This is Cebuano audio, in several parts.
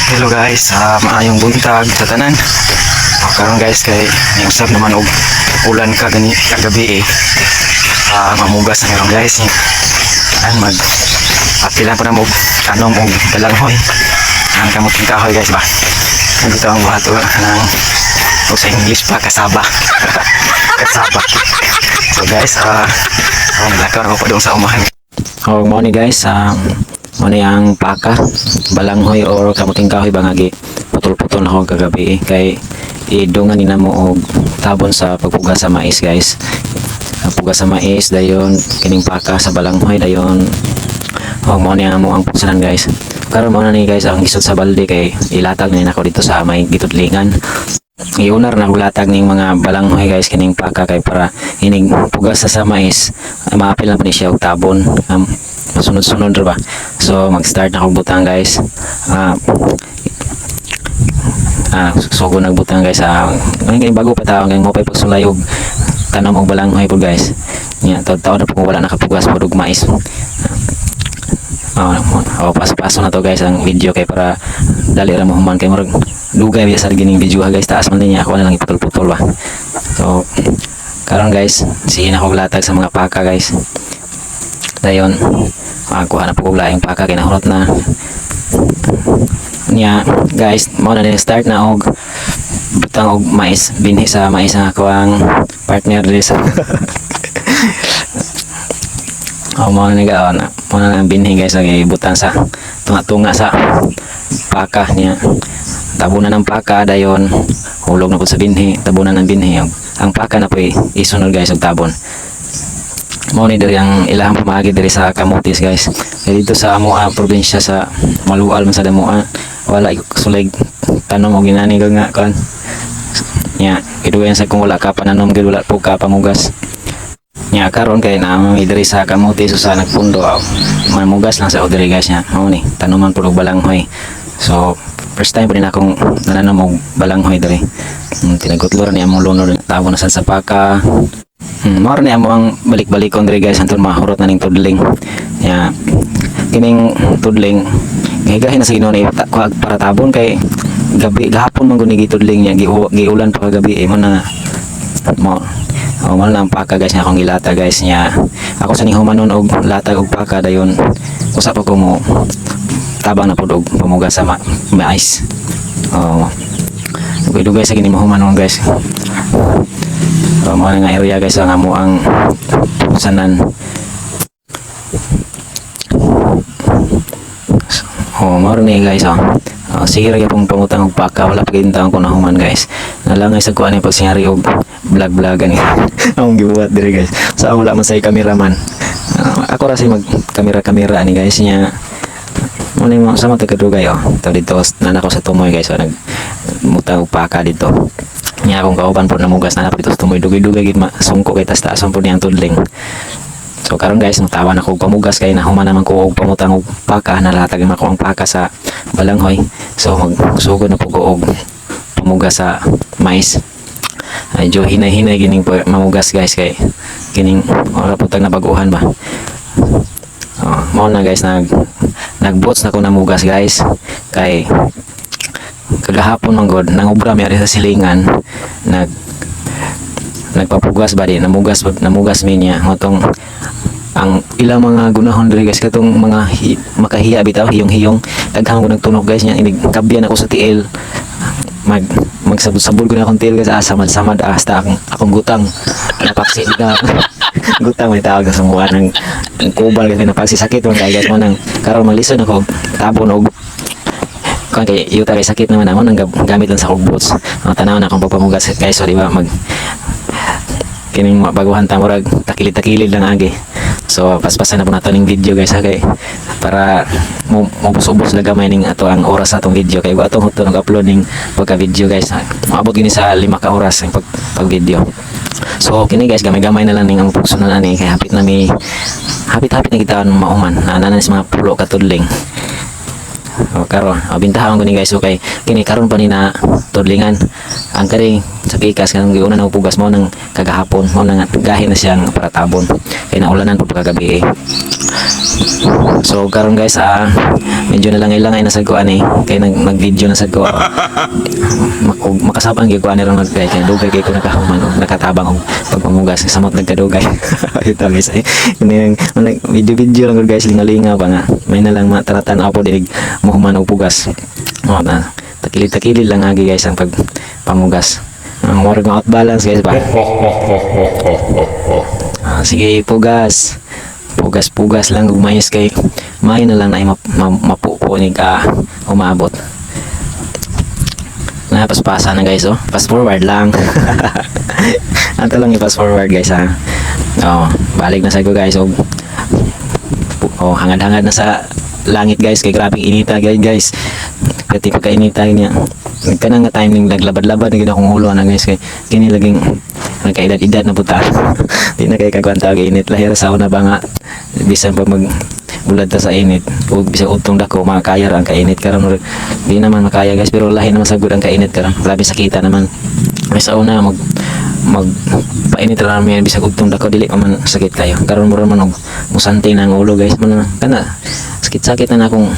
Hello guys, maayong buntag sa tanan. Oh, karon guys, kay niusab naman og ulan ka gani kagabi eh. Mamugas na karon, guys. Ang mag apilan pa na mo tanom og balanghoy. Ang kamuting kahoy, guys, ba. Nandito ang buhat ng o sa English pa, kasaba. Kasaba. So guys, oh, naglakaw ako pa doon sa umahan. Oh, mo ni guys, mo ni ang paka, balanghoy or kamuting kahoy ba nga gi putol-putol na ko kagabi eh. Kay idungan ni namo og tabon sa pagpugas sa mais, guys. Ang pugas sa mais dayon kining paka sa balanghoy dayon. Oh, mo ni ang amo ang pugsanan, guys. Karon mo na ni guys ang gisod sa balde kay ilatag ni nako dito sa may gitudlingan. Iunar na latag ning mga balanghoy, guys, kining paka kay para ining pugas sa mais maapil na po ni siya og tabon, masunod-sunod ra ba. So mag-start na kog butang, guys. Sugo nagbutang, guys. Ngayon kay bago pa tao ngay mo pa pagsulay og tanom og balanghoy po, guys. Nya taon na po kung wala nakapugas po og mais. Oh, oh, paso-paso na to, guys, ang video kay para dali ra mo human kay murag dugay biya sa gining video ha, guys. Taas man din niya, ako na lang iputol-putol ba. So karon guys, sige na kog latag sa mga paka, guys. Dayon makakuha na po kog laing paka kay nahurot na niya, guys. Mo na ni start na og butang og mais, binhi sa mais ang ako ang partner diri sa. Oh, mo na ga na. Mo na ang binhi, guys, okay, butang sa tunga-tunga sa paka niya. Tabunan ng paka, dayon hulog na po sa binhi, tabunan ng binhi. Ang paka na po isunod, guys, og tabon. Mo ni diri ang ilahang pamaagi diri sa Camotes, guys. Kay dito sa amo probinsya sa Malual man sa damoa, wala sulay tanom og inani ka nga kan. Nya, kidugayan sa kung wala ka pananom gid, wala po ka pamugas. Nya karon kay naa mi diri sa Camotes so sa nagpundo, mamugas lang sa diri, guys, nya. Mao ni tanuman pud og balanghoy. So first time po din akong nananom og balanghoy diri. Tinagutlo ra ni among lunod, tabo na sad sa paka. Mao ra ni amo ang balik-balikon diri, guys, hantod mahurot na ning tudling. Nya kining tudling gigahin na sa Ginoo ni kuha para tabon kay gabi gahapon man gud ni gitudling niya, giulan pa kagabi eh, mo na mo. Oh, mo lang paka, guys, nga akong gilata, guys, niya. Ako sa ning humanon og latag og paka, dayon usa pa ko mo tabang na pud og pamugas sa mais. Oh. Dugay-dugay sa gini mahumanon, guys. Oh, mo na nga area, guys, ang amo ang sanan. Oh, mao ni guys, oh. Oh, sige ra gyapon pangutang og paka, wala pa gyud taon ko nahuman, guys. Nalangay sa kuan ni pagsinghari og vlog vlog gani. Akong gibuhat diri, guys. Sa wala man say cameraman. Ako ra say mag kamera kamera ani, guys, niya. Mo ni mo sama taga dugay oh. To dito nana ko sa tumoy, guys, oh, nag mutang og paka dito. Niya akong kauban po namugas na dito sa tumoy, dugay-dugay gid ma sungko kay tas taas po niyang tudling. So karon guys, mutawa na ko og pamugas kay nahuman naman ko og pamutang og paka, nalatag naman ko ang paka sa balanghoy. So magsugod na po ko og pamugas sa mais. Medyo hinay-hinay gining mamugas, guys, kay kining wala po tag nabaguhan ba. Oh, mao na guys, nagbots na ko namugas, guys, kay kagahapon man god nangobra mi ari sa silingan, nagpapugas ba di namugas namugas mi niya ngotong ang ilang mga gunahon diri, guys, katong mga makahiya bitaw, hiyong-hiyong daghan ko nagtunok, guys, niya inig kabyan ako sa tiil, magsabol-sabol ko na akong tiil, guys, samad-samad hasta akong gutang napaksi na gutang may tawag sa mukha ng kubal kasi napaksi, sakit man kay, guys. Mo nang karon maglisod ako tabon og kuan kay yuta kay sakit naman ako nang gamit lang sa kog boots. Ang tanaw na akong pagpamugas, guys, so di ba mag kining baguhan ta, murag takilid-takilid lang agi. So paspasan na po nato ning video, guys, ha, kay para mo mubos-ubos na gamay ning ato ang oras sa atong video kay atong huto nag-upload ning pagka video, guys, ha. Moabot gini sa 5 ka oras ang pag video. So kini guys, gamay-gamay na lang ning ang pugsunan ani kay hapit na mi, hapit-hapit na kita mauman na na sa mga pulo ka tudling. O karon, o bintahon ko ni guys, okay. Kini karon pa ni na tudlingan. Ang kani Sa pikas kanang giuna na pugas mo nang kagahapon mo na nga gahi na siyang para tabon kay naulanan pud kagabi eh. So karon guys, medyo nalangay-langay na sad ko ani kay nag video na sad ko. Makasabang gyud ko ani ron kay kay dugay kay ko nakahuman og nakatabang og pagpamugas, samot nagkadugay. Ito guys, ay ini ang video video lang gud guys, lingalinga pa nga may na lang mataratan ako dinig mohuman og pugas. Oh, na takilid-takilid lang agi guys ang pagpamugas, ang murag out balance guys ba. Ah, sige, pugas pugas pugas lang ug mais kay may na lang ay mapupo ni ka umabot na paspasa na guys. Oh, fast forward lang ato lang, i-fast forward guys ha. Oh, balik na sa ko guys. Oh, oh, hangad-hangad na sa langit guys kay grabing inita guys guys, pati pagkainita niya nagkanang nga time ning naglabad-labad na gid akong ulo na guys, kay kini laging nagkaedad-edad na puta, di na kay kagwanta og init. Lahir sa una ba nga bisan pa mag bulad ta sa init ug bisag utong dako makaya ra ang kainit. Karon di naman makaya guys, pero lahi naman sa gud ang kainit karon, grabe sakita naman. May sa una mag mag painit ra naman bisag ugtong dako, dili pa man sakit kayo. Karon mura man og musanti na ang ulo guys, man kana sakit-sakit na na akong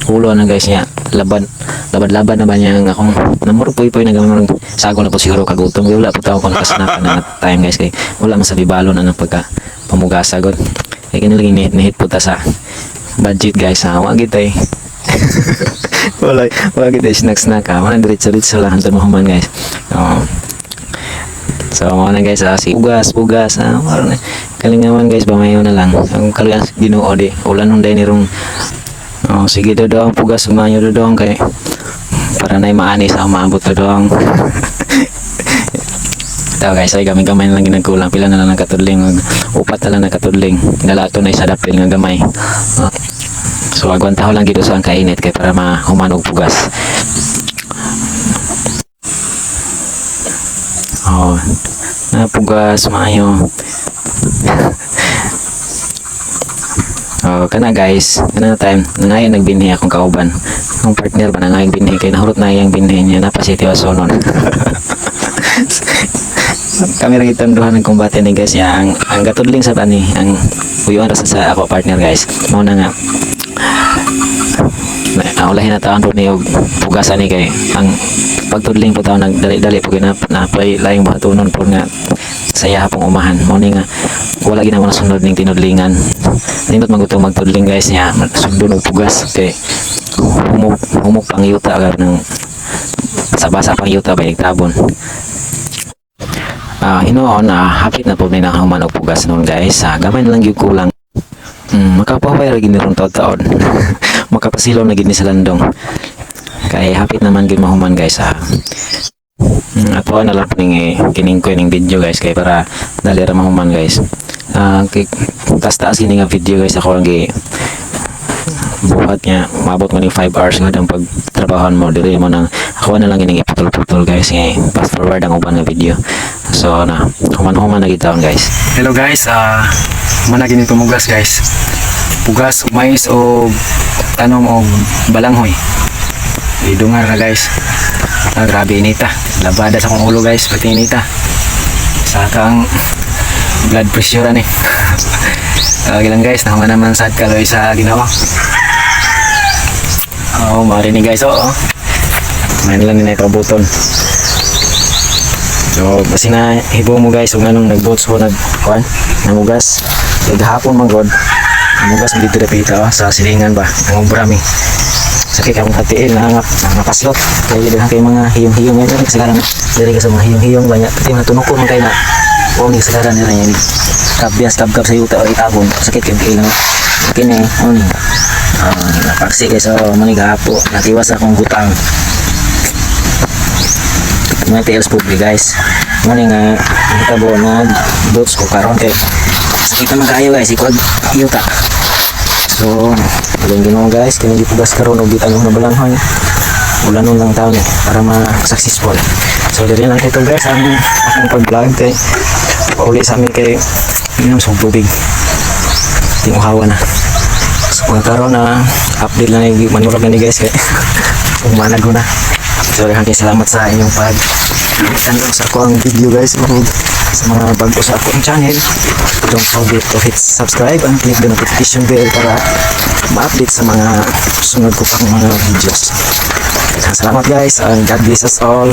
ulo na guys niya, labad labad labad na ba niya ang akong namuro puy-puy na gamay, sago na po siguro kagutom. Wala po tao ko nakasnaka na time guys kay wala man sa bibalo na ng pagka pamugasa god, kay kini lagi nihit nihit po ta sa budget guys ha. Wa gid tay, wala, wa gid tay snack snack ha, wala, diretso diretso lang hantod mahuman guys. Oh. So, mo na guys, si pugas, pugas, na. Kalingawan guys, bamayo na lang. Ang kaluyan Ginoo di, ulan nung ni rong. Oh, sige dodong, pugas umayo dodong kay para na maani sa umaabot dodong. Ito guys, ay gamay-gamay na lang ginagkulang. Pila na lang nakatudling, upat na lang nakatudling. Dala ato na isa dapil nga gamay. Oh. So agwanta lang gito sa ang kainit kay para mahuman og pugas. Oh, napugas maayo. Oh, kana guys, kana time nangayon nagbinhi akong kauban. Ang partner ba nangayon binhi kay nahurot na iyang binhi niya napasiti sonon. Kami ra gitanduhan ng kumbate ni guys ya, ang gatudling sa tani ang uyuan ra sa ako partner guys. Mao na nga na ulahin na taon po ni og pugasan ni kay ang pagtudling po taon nagdali-dali po ginap na pay laing buhatonon po nga saya pong umahan. Mao ni nga wala gina mo nasunod ning tinudlingan. Nindot magutong magtudling guys niya, sundon og pugas kay humok humok pang yuta gar ng basa-basa pang yuta ba tabon. Hinuon hapit na po ni nakahuman og pugas noon guys. Gamay na lang gyud kulang. Makapaway ra gid ni ron taon-taon. Makapasilom na gid ni sa landong. Kay hapit naman gid mahuman guys ah. Ato na lang ning kining ko ning video guys kay para dali ra mahuman guys. Kay taas-taas gini nga video guys, ako ang gi buhat niya maabot mo ning 5 hours nga ang pagtrabahoan mo diri mo nang ako na lang gining iputol-putol guys nga fast forward ang uban nga video. So na human-human na gid taon guys. Hello guys, mana gini pumugas guys. Pugas, mais o tanom o balanghoy. Idungar na guys. Ah, grabe inita. Labada sa akong ulo guys, pati inita. Saka ang blood pressure ani. Okay lang guys, nahuman naman sad kaloy sa ginawa. Oo, oh, marinig guys, oo. May lang ni buton. So, basi na hibo mo guys, kung anong nagbots ko nag kuan, namugas. Kay gahapon man god. Namugas mo dito dapita oh, sa silingan ba. Ang obra mi. Sakit akong hatiin na nga paslot. Kay daghan kay mga hiyong-hiyong yan kasagaran. Diri ka sa mga hiyong-hiyong ba niya. Pati mga tunoko man kay na. Wa ni kasagaran nila yan. Kabyas kabkab sa yuta o itabon. Sakit kay kailang. Kini, ano ni? Ah, napaksi kay so mani gahapo. Natiwas akong gutang. Mga TLs po guys. Mani nga hitabo na boots ko karon kay sakit naman kayo guys, ikod yuta. So, galing Ginoo guys, kini gipugas karon og gitanong na balanghoy. Ulanon lang taon eh, para ma-successful. So, diri lang ito guys, ang akong pag-vlog kay pauli sa amin kay inom sa tubig. Tinguhawa na. So, pagkaroon na update lang ni manurag na ni guys kay umanag ko na. So daghang kay salamat sa inyong pag tanaw sa akoang video, guys. Ug sa mga bago sa akong channel, don't forget to hit subscribe and click the notification bell para ma-update sa mga sunod ko pang mga videos. Daghang salamat, guys, and God bless us all.